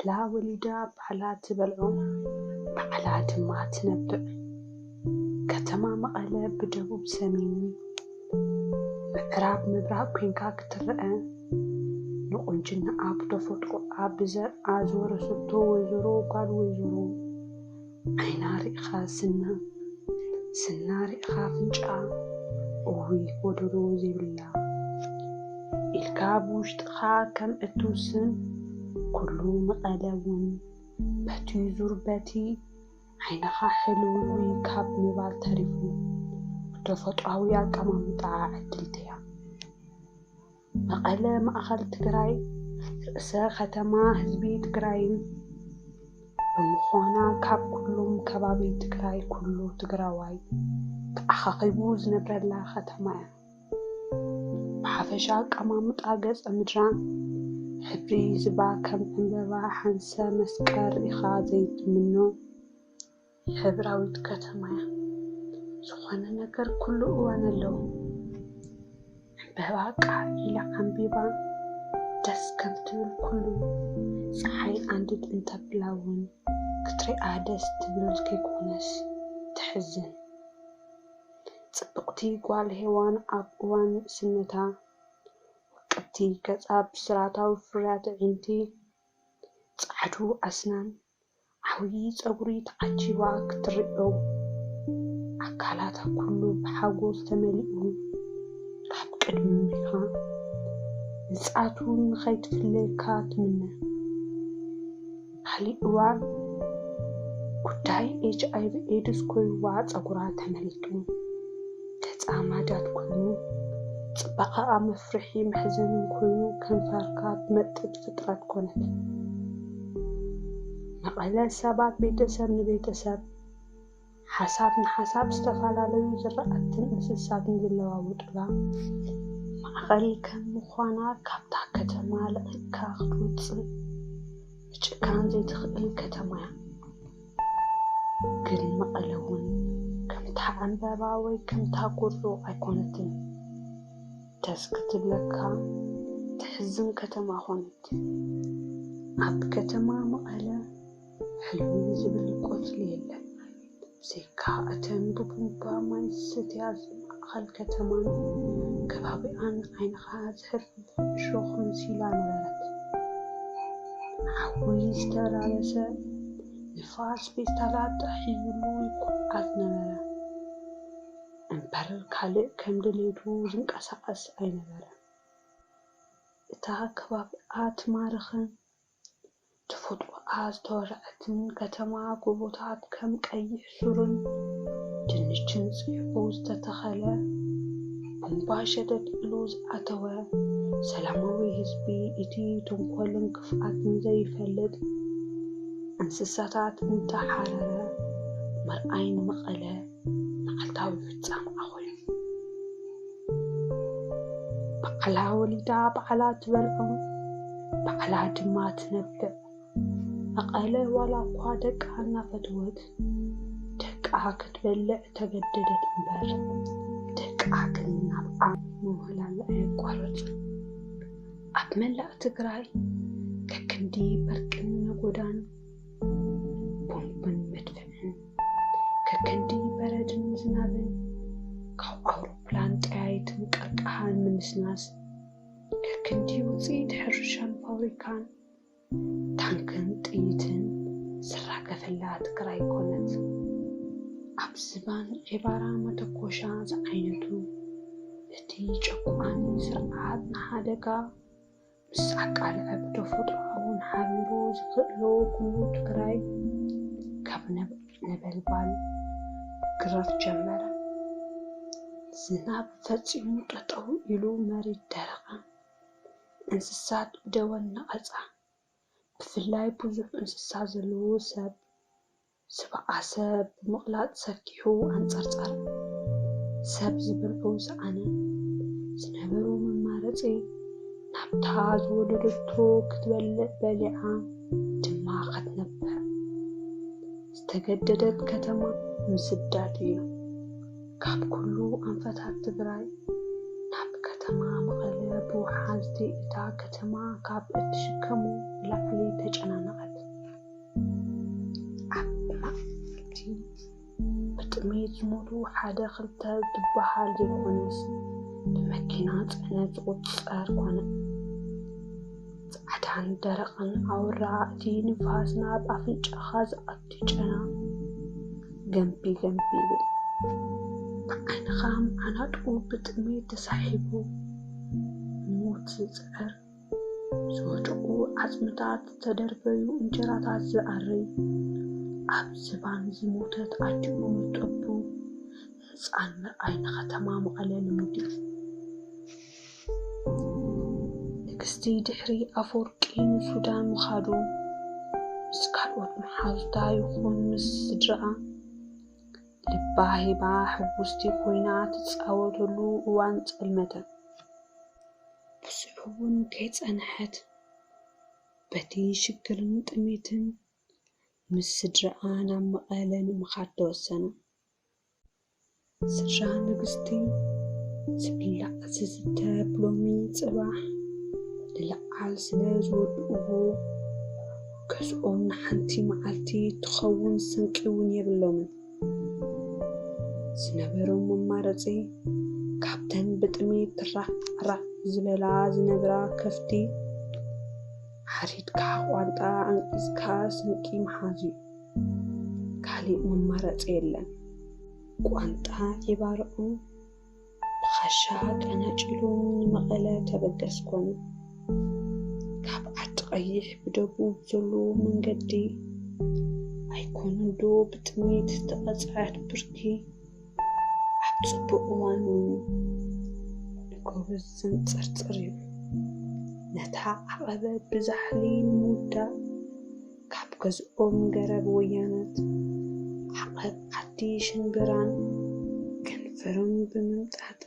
ባዕላ ወሊዳ ባዕላ ትበልዖ፣ ባዕላ ድማ ትነብዕ። ከተማ መቐለ ብደቡብ ሰሜንን ምዕራብ ምብራቕ ኮይንካ ክትረአ፣ ንቑንጅናኣ ብተፈጥሮኣ ብዘርኣ ዝወረሰቶ ወይዘሮ ጓል ወይዘሮ ዓይና ርኢኻ ስና፣ ስና ርኢኻ ኣፍንጫኣ፣ እውይ ጎደሎ ዘይብላ ኢልካ ብውሽጥኻ ከም እትውስን፣ ኩሉ መቐለ እውን በቲ ዙር በቲ ዓይንኻ ሕልውልውይ ካብ ምባል ተሪፉ ብተፈጥሮኣዊ ኣቀማምጣኣ ዕድልቲ እያ። መቐለ ማእኸል ትግራይ፣ ርእሰ ከተማ ህዝቢ ትግራይን ብምዃና ካብ ኩሎም ከባቢ ትግራይ ኩሉ ትግራዋይ ተኣኻኺቡ ዝነብረላ ከተማ እያ። ብሓፈሻ ኣቀማምጣ ገፀ ምድራ፣ ሕብሪ ህዝባ ከም ዕምበባ ሓንሰ መስቀል ርኢኻ ዘይትምኖ ሕብራዊት ከተማ እያ። ዝኾነ ነገር ኩሉ እዋን ኣለዎ። ዕምበባ ቃዕ ኢላ ዓምቢባ ደስ ከም ትብል ኩሉ፣ ፀሓይ ኣንድድ እንተብላ እውን ክትሪኣ ደስ ትብል ከይኮነስ ተሕዝን። ፅብቕቲ ጓል ሄዋን ኣብ እዋን ንእስነታ ውቅብቲ ገፃ ብስራታዊ ፍርያት ኣዒንቲ፣ ፃዕዱ ኣስናን ዓብዪ ፀጉሪ ተዓጂባ ክትርእዮ፣ ኣካላታ ኩሉ ብሓጎስ ተመሊኡ ካብ ቅድሚኻ ምፅኣቱ ንኸይትፍለየካ ትምነ። ካሊእ እዋን ጉዳይ ኤች ኣይ ቪ ኤድስ ኮይዋ ፀጉራ ተመሊጡ፣ ገፃ ማዳት ኮይኑ፣ ፅባቐኣ መፍርሒ መሕዘንን ኮይኑ፣ ከንፈርካ ትመጥጥ ፍጥረት ኮነት። መቐለ ሰባት ቤተሰብ ንቤተሰብ፣ ሓሳብ ንሓሳብ ዝተፈላለዩ ዝራእትን እንስሳትን ዝለዋወጡላ ማእኸል ከም ምዃና፣ ካብታ ከተማ ለቒቕካ ክትወፅእ ምጭካን ዘይትኽእል ከተማ እያ። ግን መቐለ እውን ከምታ ዕምበባ ወይ ከምታ ጎርዞ ኣይኮነትን። ደስ ክትብለካ ተሕዝን ከተማ ኾነት። ኣብ ከተማ መቐለ ሕልው ዝብል ቆፅሊ የለን። ብዘይካ እተን ብቡምባ ማይ ዝሰትያ ማእኸል ከተማን ከባቢኣን ዓይንኻ ዝሕርፍ እሾኽ መሲላ ነበረት። ሓዊ ዝተራረሰ ንፋስ ፌስታላት ጥሕ ኢሉ ይኩዓት ነበረ እምበር ካልእ ከም ድሌቱ ዝንቀሳቐስ ኣይነበረን። እታ ከባቢኣ ትማርኽን ተፈጥሮኣ ዝተወርዐትን ከተማ፣ ጎቦታት ከም ቀይሕ ሱርን ድንችን ጽሒፉ ዝተተኸለ፣ ቡምባ ሸተት ኢሉ ዝኣተወ ሰላማዊ ህዝቢ፣ እቲ ተንኮልን ክፍኣትን ዘይፈልጥ፣ እንስሳታት እንተሓረረ ምርኣይ ንመቐለ መዓልታዊ ፍጻመኣ ኮይኑ። ባዕላ ወሊዳ ባዕላ ትበልዖም፣ ባዕላ ድማ ትነብዕ። መቐለ ዋላ እኳ ደቃ እናፈተወት፣ ደቃ ክትበልዕ ተገደደት እምበር፣ ደቃ ግን ናብኣ ምውህላል ኣየቋረጹን። ኣብ መላእ ትግራይ ከክንዲ በርቅን ነጎዳን፣ ቦምብን መድፍዕን፣ ከክንዲ በረድን ዝናብን፣ ካብ ኣውሮፕላን ጠያይትን ቀርቀሃን ምንስናስ፣ ከክንዲ ውፅኢት ሕርሻን ፋብሪካን፣ ታንክን ጥይትን ዝራገፈላ ትግራይ ኮነት። ኣብ ዝባን ዒባራ መተኮሻ ዝዓይነቱ፣ እቲ ጨቋኒ ስርዓት ንሓደጋ ምስ ኣቃልዐ፣ ብተፈጥሮኣውን ሓቢሩ ዝኽእሎ ኩሉ ትግራይ ካብ ነበ-፣ ነበልባል ክግረፍ ጀመረ። ዝናብ ፈጺሙ ጠጠው ኢሉ መሬት ደረቐ። እንስሳት ብደወል ነቐጻ። ብፍላይ ብዙሕ እንስሳ ዘለዎ ሰብ፣ ዝባኣሰ ብምቕላጥ ሰኪሑ ኣንጸርጸረ። ሰብ ዝበልዖ ሰኣነ። ዝነበሮ መማረጺ ናብታ ዝወለደቶ ክትበልዕ በሊዓ ድማ ክትነብዕ ዝተገደደት ከተማ ምስዳድ እዩ። ካብ ኩሉ ኣንፈታት ትግራይ ናብ ከተማ መቐለ ብወሓዝቲ እታ ከተማ ካብ እትሽከሞ ብላዕሊ ተጨናነቐት። ዝሞቱ ሓደ ክልተ ዝበሃል ዘይኮነስ፣ ብመኪና ጽዕነት ዝቑጸር ኮነ። ጻዕዳን ደረቕን ኣውራ፣ እቲ ንፋስ ናብ ኣፍንጫኻ ዝኣቱ ጨና ገምቢ ገምቢ ይብል። ብዓይንኻ መዓናጥኡ ብጥሜት ተሳሒቡ ሞት ዝጽዕር፣ ዝወደቑ ዓጽምታት፣ ዝተደርበዩ እንጀራታት ዝኣርይ፣ ኣብ ዝባን ዝሞተት ኣዲኡ ጠቡ ህጻን ምርኣይ ንኸተማ መቐለ ልሙድ እዩ። ንግስቲ ድሕሪ ኣፈወርቂ ንሱዳን ምኻዱ፣ ምስ ካልኦት መሓዙታ ይኹን ምስ ስድራኣ ልባ ሂባ ሕጉስቲ ኮይና ትጻወተሉ እዋን ጸልመተ። ብዙሕ እውን ከይጸንሐት፣ በቲ ሽግርን ጥሜትን ምስ ስድራኣ ናብ መቐለ ንምኻድ ተወሰነ። ስድራ ንግስቲ ዝብላዕ ዝስተ ብሎሚ ጽባሕ ንለዓል ስለ ዝወድእዎ፣ ገዝኦም ንሓንቲ መዓልቲ ትኸውን ስንቂ እውን የብሎምን። ዝነበሮም መማረጺ፣ ካብተን ብጥሜት ራዕራዕ ዝበላ ዝነብራ ከፍቲ፣ ሓሪድካ ቋንጣ ኣንቂጽካ ስንቂ ምሓዝ እዩ። ካሊእ መማረጺ የለን። ቋንጣ ዒባርዑ ብኻሻ ቀናጭሉ ንመቐለ ተበገስ ኮኑ። ካብ ዓዲ ቀይሕ ብደቡብ ዘሎ መንገዲ ኣይኮነን ዶ ብጥሜት ዝተቐጽዐት ብርኪ ኣብ ጽቡቕ እዋኑ ንጎበዝ ዘንጸርጽር እዩ። ነታ ዓቐበት ብዛሕሊ ንምውዳእ ካብ ገዝኦም ገረብ ወያነት ዓቐብ ዓዲ ሽንብራን ከንፈሮም ብምምጣጥ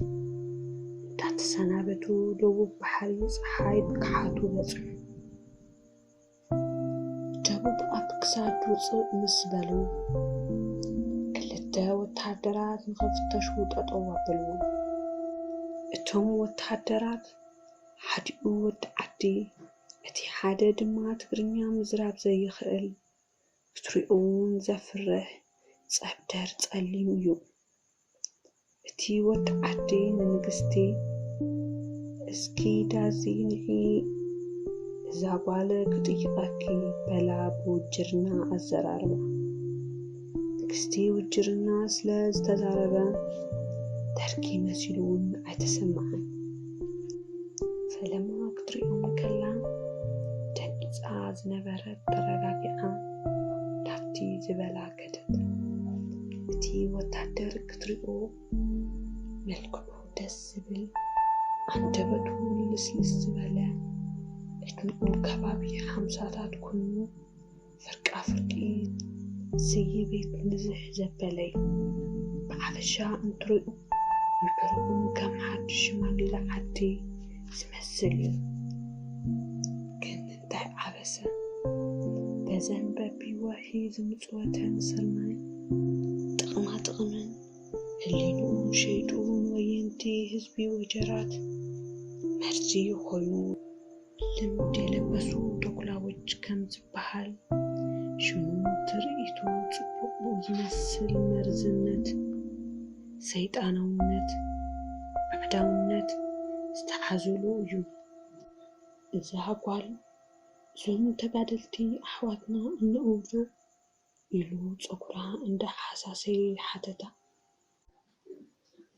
እንዳተሰናበቱ ደቡብ ባሕሪ ጸሓይ ብግሓቱ በጽሑ። ደቡብ ኣብ ክሳድ ውጽእ ምስ በሉ፣ ክልተ ወተሃደራት ንኽፍተሹ ጠጠው ኣበልዎም። እቶም ወተሃደራት ሓዲኡ ወዲ ዓዲ፣ እቲ ሓደ ድማ ትግርኛ ምዝራብ ዘይኽእል፣ ክትሪኦ እውን ዘፍርሕ ጸብደር ጸሊም እዩ። እቲ ወዲ ዓዲ ንንግስቲ፣ "እስኪ ዳዚ ንዒ፣ እዛ ጓል ክጥይቐኪ" በላ ብውጅርና ኣዘራርባ። ንግስቲ ውጅርና ስለ ዝተዛረበ ደርጊ መሲሉ እውን ኣይተሰምዓን። ፈለማ ክትሪኦም ከላ ደንጊጻ ዝነበረት ተረጋጊዓ ናብቲ ዝበላ ከደት። እቲ ወታደር ክትሪኦ መልክዑ ደስ ዝብል፣ ኣንደበቱ ልስልስ ዝበለ፣ ዕድሚኡ ከባቢ ሓምሳታት ኮይኑ፣ ፍርቃ ፍርቂ ስየ ቤት ንዝሕ ዘበለ እዩ። ብሓፈሻ እንትሪኡ ምድርኡን ከም ሓድሽ ሽማግለ ዓዲ ዝመስል እዩ። ግን እንታይ ዓበሰ፣ በዘን በቢወርሒ ዝምጽወተን ስርናይ ጥቕማ ጥቕምን ህሊንኡ ሸይጡ ንወየንቲ ህዝቢ ወጀራት መርዚ ኮይኑ፣ ልምድ የለበሱ ተኩላዎች ከም ዝበሃል ሽሙ ትርኢቱ ጽቡቕ ዝመስል መርዝነት፣ ሰይጣናውነት፣ ባዕዳውነት ዝተሓዘሉ እዩ። እዛ ጓል እዞም ተጋደልቲ ኣሕዋትና እነእውዶ ኢሉ ጸጉራ እንዳሓሳሰየ ሓተታ።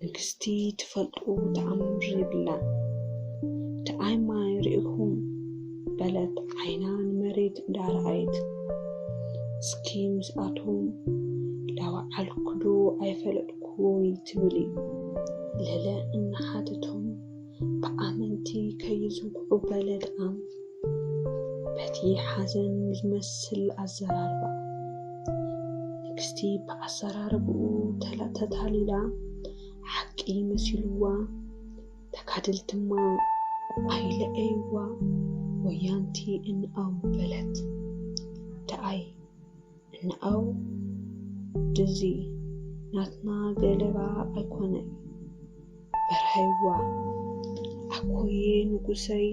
ንግስቲ ትፈልጦ ተኣምር የብላን። ደኣይ ማይ ርኢኹም በለት ዓይና ንመሬት እንዳረኣየት። እስኪ ምስኣቶም ላወዓልኩ ዶ ኣይፈለጥኩ ወይ ትብል እዩ። ለለ እናሓተቶም ብኣመንቲ ከይዝንግዑ በለ ደኣም በቲ ሓዘን ዝመስል ኣዘራርባ። ንግስቲ ብኣዘራርባኡ ተላ-፣ ተታሊላ ሓቂ መሲልዋ፣ ተጋደልትማ ኣይለኣይዋ ወያንቲ እንኣው በለት። ደኣይ እንኣው ድዚ ናትና ገለባ ኣይኮነይ። በርሀይዋ ኣኮየ ንጉሰይ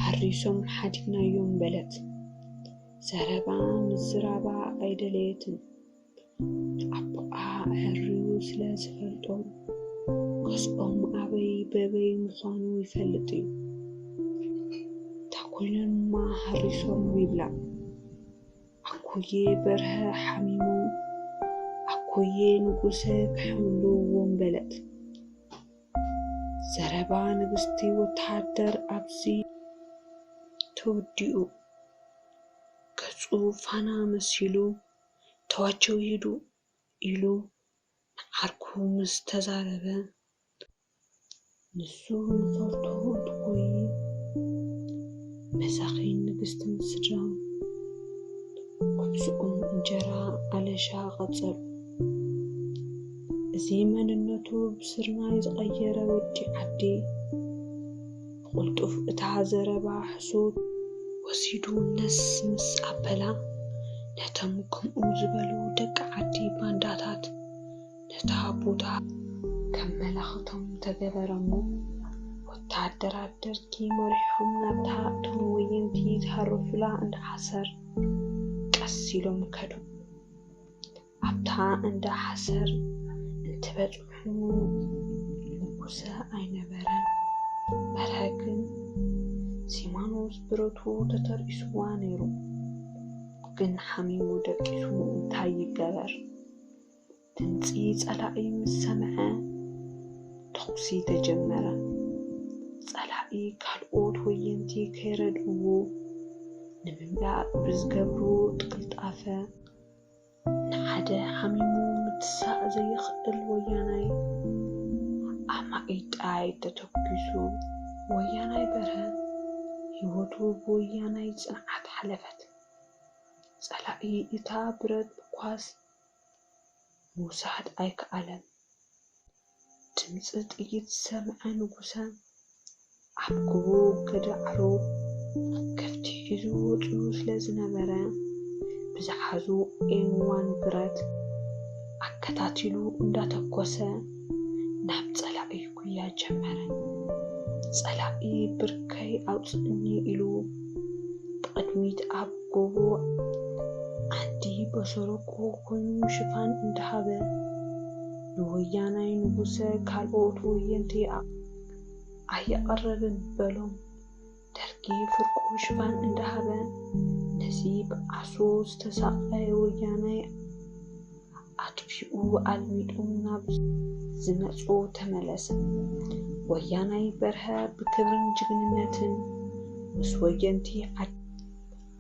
ሓሪሶም ሓዲግናዮም በለት። ዘረባ ምዝራባ ኣይደለየትን። ንኣቦኣ ኣዐርዩ ስለ ዝፈልጦ፣ ገዝኦም ኣበይ በበይ ምዃኑ ይፈልጥ እዩ። እንታ ኮይኖም እማ ሃሪሶም ይብላ። ኣኮየ በርሀ ሓሚሙ፣ ኣኮየ ንጉሰ ክሕምልዎም በለት። ዘረባ ንግስቲ ወተሃደር ኣብዚ ተወዲኡ። ገጹ ፋና መሲሉ፣ "ተዋቸው ይሂዱ" ኢሉ ንዓርኩ ምስ ተዛረበ፣ ንሱ ንፈርቶ እንትኮይ፣ መሳኺን ንግስትን ስድራን ጉዕዞኦም እንጀራ ኣለሻ ቀጸሉ። እዚ መንነቱ ብስርናይ ዝቐየረ ወዲ ዓዲ፣ ብቕልጡፍ እታ ዘረባ ሕሱት ወሲዱ ነስ ምስ ኣበላ፣ ነቶም ከምኡ ዝበሉ ደቂ ዓዲ ባንዳታት ነታ ቦታ ከም መላኽቶም ተገበረሞ። ወተሃደራት ደርጊ መሪሖም ናብታ እቶም ወየንቲ ዝሃረፉላ እንዳ ሓሰር ቀስ ኢሎም ከዱ። ኣብታ እንዳ ሓሰር እንትበጽሑ ንጉሰ ኣይነበረን። በርሀ ግን ሲማኖስ ብረቱ ተተርኢስዋ ነይሩ። ግን ሓሚሙ ደቂሱ እንታይ ይገበር? ድምጺ ጸላኢ ምስ ሰምዐ ተኹሲ ተጀመረ። ጸላኢ ካልኦት ወየንቲ ከይረድእዎ ንምምላእ ብዝገብሮ ጥቅልጣፈ፣ ንሓደ ሓሚሙ ምትሳእ ዘይኽእል ወያናይ ኣማኢት ጥራይ ተተኲሱ። ወያናይ በርሀ ህይወቱ ብወያናይ ጽንዓት ሓለፈት። ጸላኢ እታ ብረት ብኳስ ምውሳድ ኣይከኣለን። ድምጺ ጥይት ዝሰምዐ ንጉሰ፣ ኣብ ጎቦ ገዳዕሮ ከፍቲ ሒዙ ወጺኡ ስለ ዝነበረ፣ ብዝሓዞ ኤም ዋን ብረት ኣከታቲሉ እንዳተኮሰ ናብ ጸላኢ ጉያ ጀመረ። ጸላኢ ብርከይ ኣውጽእኒ ኢሉ ብቕድሚት ኣብ ጎቦ ዓንዲ በሰረቆ ኮይኑ ሽፋን እንዳሃበ፣ ንወያናይ ንጉሰ ካልኦት ወየንቲ ኣ-፣ ኣየቐረብን በሎም። ደርጊ ፍርቁ ሽፋን እንዳሃበ፣ ነዚ ብዓሶ ዝተሳቐየ ወያናይ ኣጥፊኡ ኣልሚጡ ናብ ዝመጾ ተመለሰ። ወያናይ በርሀ ብክብርን ጅግንነትን ምስ ወየንቲ ዓድ-፣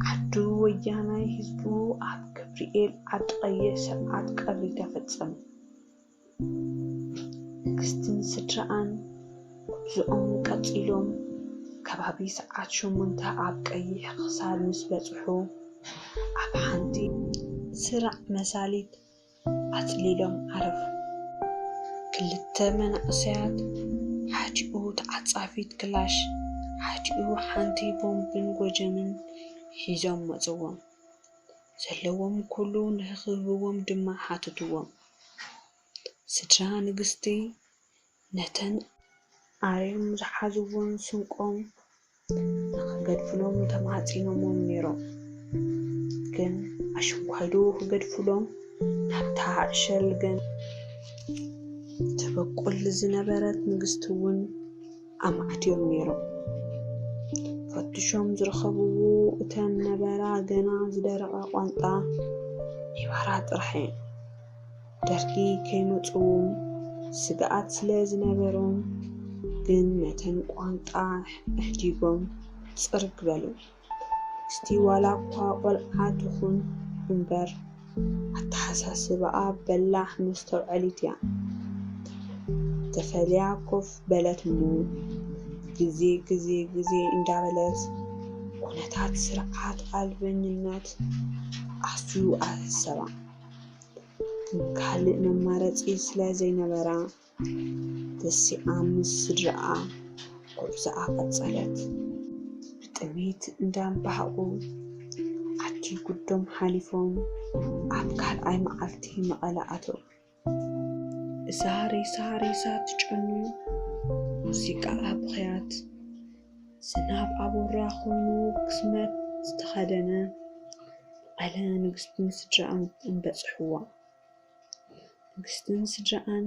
ዓዱ ወያናይ ህዝቡ ኣብ ገብርኤል ዓዲ ቀይሕ ስርዓት ቀብሪ ተፈጸመ። ንግስትን ስድራኣን ጉዕዞኦም ቀጺሎም፣ ከባቢ ሰዓት ሸሞንተ ኣብ ቀይሕ ክሳድ ምስ በጽሑ፣ ኣብ ሓንቲ ስራዕ መሳሊት ኣጽሊሎም ዓረፉ። ክልተ መናእሰያት፣ ሓዲኡ ተዓጻፊት ክላሽ፣ ሓዲኡ ሓንቲ ቦምብን ጎጀምን ሒዞም መጽዎም። ዘለዎም ኩሉ ንኽህብዎም ድማ ሓተትዎም። ስድራ ንግስቲ ነተን ኣርዮም ዝሓዝዎን ስንቆም ንኽገድፍሎም ተማጺኖሞም ነይሮም። ግን ኣሽንኳይዶ ክገድፍሎም ናብታ ዕሸል ገን ተበቁል ዝነበረት ንግስቲ እውን ኣማዕድዮም ነይሮም። ፈትሾም ዝረኸብዎ እተን ነበራ ገና ዝደረቐ ቋንጣ ዒባራ ጥራሕ እየን። ደርጊ ከይመጽዎም ስግኣት ስለ ዝነበሮም ግን ነተን ቋንጣ ኣሕዲጎም ጽርግ በሉ። እስቲ ዋላ እኳ ቆልዓ ትኹን እምበር፣ ኣተሓሳስባኣ በላሕ መስተውዐሊት እያ። ተፈልያ ኮፍ በለት እሞ፣ ግዜ ግዜ ግዜ እንዳበለት፣ ኩነታት ስርዓት ኣልበኝነት ኣዝዩ ኣሰሰባ። ግን ካልእ መማረጺ ስለ ዘይነበራ፣ ተሲኣ ምስ ስድራኣ ጉዕዞኣ ቀጸለት። ብጥሜት እንዳንባሃቑ ዓዲ ጉዶም ሓሊፎም ኣብ ካልኣይ መዓልቲ መቐለ ኣተው። እዛ ሬሳ ሬሳ ትጨኑ፣ ሙዚቃኣ ብኽያት፣ ዝናብ ኣቦራ ኮይኑ ክስመት ዝተኸደነ፣ መቐለ ንግስትን ስድራኣን እንበጽሕዋ። ንግስትን ስድራኣን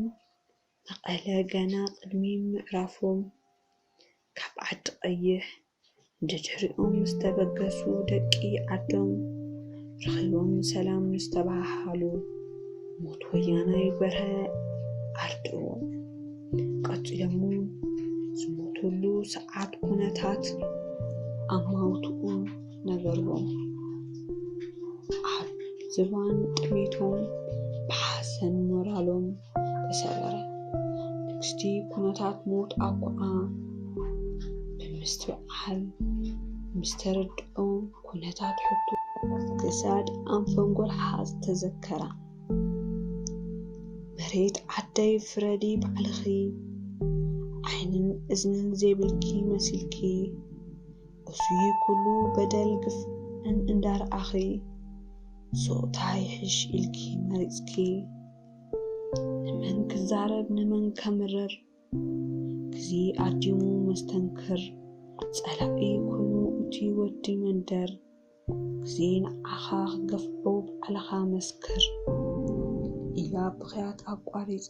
መቐለ ገና ቅድሚ ምዕራፎም ካብ ዓዲ ቀይሕ ንድሕሪኦም ዝተበገሱ ደቂ ዓዶም ረኺቦም ሰላም ምስ ተበሃሃሉ፣ ሞት ወያናይ በርሀ ኣርድእዎም። ቀጺሎም እውን ዝሞትሉ ሰዓት ኩነታት ኣማውትኡ ነገርዎም። ኣብ ዝባን ጥሜቶም ብሓዘን ሞራሎም ተሰበረ። ንግስቲ ኩነታት ሞት ኣኳዓ ብምስትውዓል ምስ ተረድኦም ኩነታት ሕቶ ክሳድ ኣንፈን ጎልሓ ተዘከራ። መሬት ዓደይ ፍረዲ ባዕልኺ፣ ዓይንን እዝንን ዘይብልኪ መሲልኪ፣ እሱይ ኩሉ በደል ግፍዕን እንዳርኣኺ፣ ሶታ ይሕሽ ኢልኪ መሪጽኪ፣ ንመን ክዛረብ ንመን ከምርር፣ ግዜ ኣዲሙ መስተንክር፣ ጸላኢ ኮይኑ እቲ ወዲ መንደር፣ ግዜ ንዓኻ ክገፍዖ ባዕልኻ መስክር ኢላ ብኽያት ኣቋሪጻ፣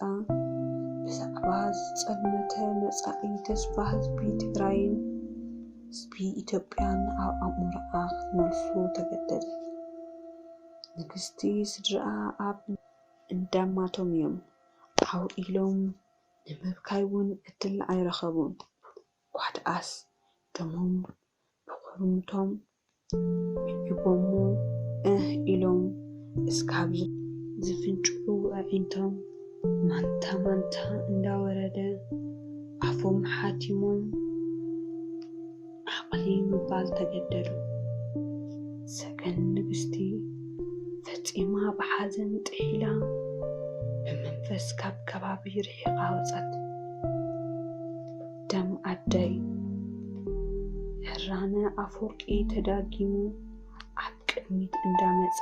ብዛዕባ ዝጸልመተ መጻኢ ተስፋ ህዝቢ ትግራይን ህዝቢ ኢትዮጵያን ኣብ ኣእምሮኣ ክትመልሶ ተገደደት። ንግስቲ ስድራኣ ኣብ እንዳማቶም እዮም ዓው ኢሎም፣ ንምብካይ እውን ዕድል ኣይረኸቡን። ኳድኣስ ደሞም ብኹርምቶም ምዒጎሞ እህ ኢሎም እስካብ ዝፍንጭዑ ኣዒንቶም ማንታ ማንታ እንዳወረደ ኣፎም ሓቲሞም ዓቕሊ ምባል ተገደዱ። ሰገን ንግስቲ ፈጺማ ብሓዘን ጥሒላ ብመንፈስ ካብ ከባቢ ርሒቓ ወጸት። ደም ኣደይ። ሕራነ ኣፈወርቂ ተዳጊሙ ኣብ ቅድሚት እንዳመጸ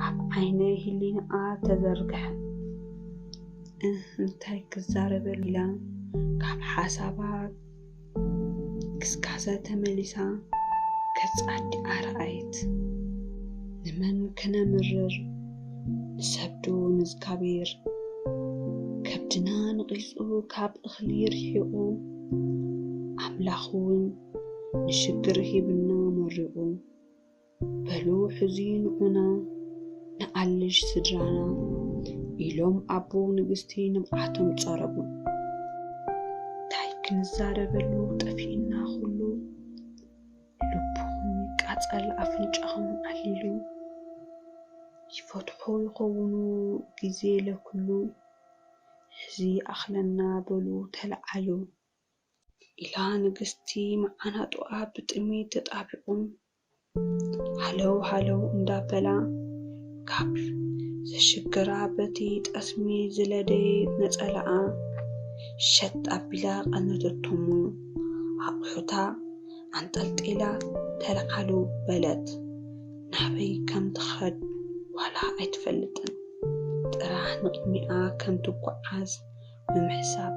ኣብ ዓይነ ህሊናኣ ተዘርግሐ። እህ እንታይ ክዛረበሉ ኢላ ካብ ሓሳባ ግስጋሰ ተመሊሳ ገጽ ኣዲኣ ረኣየት። ንመን ክነምርር ንሰብዶ ንዝጋቤር ከብድና ንቒጹ ካብ እኽሊ ርሒቑ ኣምላኽ እውን ንሽግር ሂብና መሪቑ። በሉ ሕዚ ንዑና ንኣልሽ ስድራና ኢሎም ኣቦ ንግስቲ ንብዓቶም ጸረቡ። እንታይ ክንዛረበሉ ጠፊእና ኩሉ ልብኹም ይቃጸል ኣፍንጫኹም ዓሊሉ ይፈትሖ ይኸውኑ ግዜ ለኩሉ ሕዚ ኣኽለና በሉ ተለዓሉ። ኢላ ንግስቲ መዓናጡኣ ብጥሜት ተጣቢቑ ሃለው ሃለው እንዳበላ ካብ ዘሽግራ በቲ ጠስሚ ዝለደየ ነጸላኣ ሸጥ ኣቢላ ቀነተቶሞ ኣቑሑታ ኣንጠልጢላ ተለዓሉ በለት። ናበይ ከም ትኸድ ዋላ ኣይትፈልጥን። ጥራሕ ንቕድሚኣ ከም ትጓዓዝ ብምሕሳብ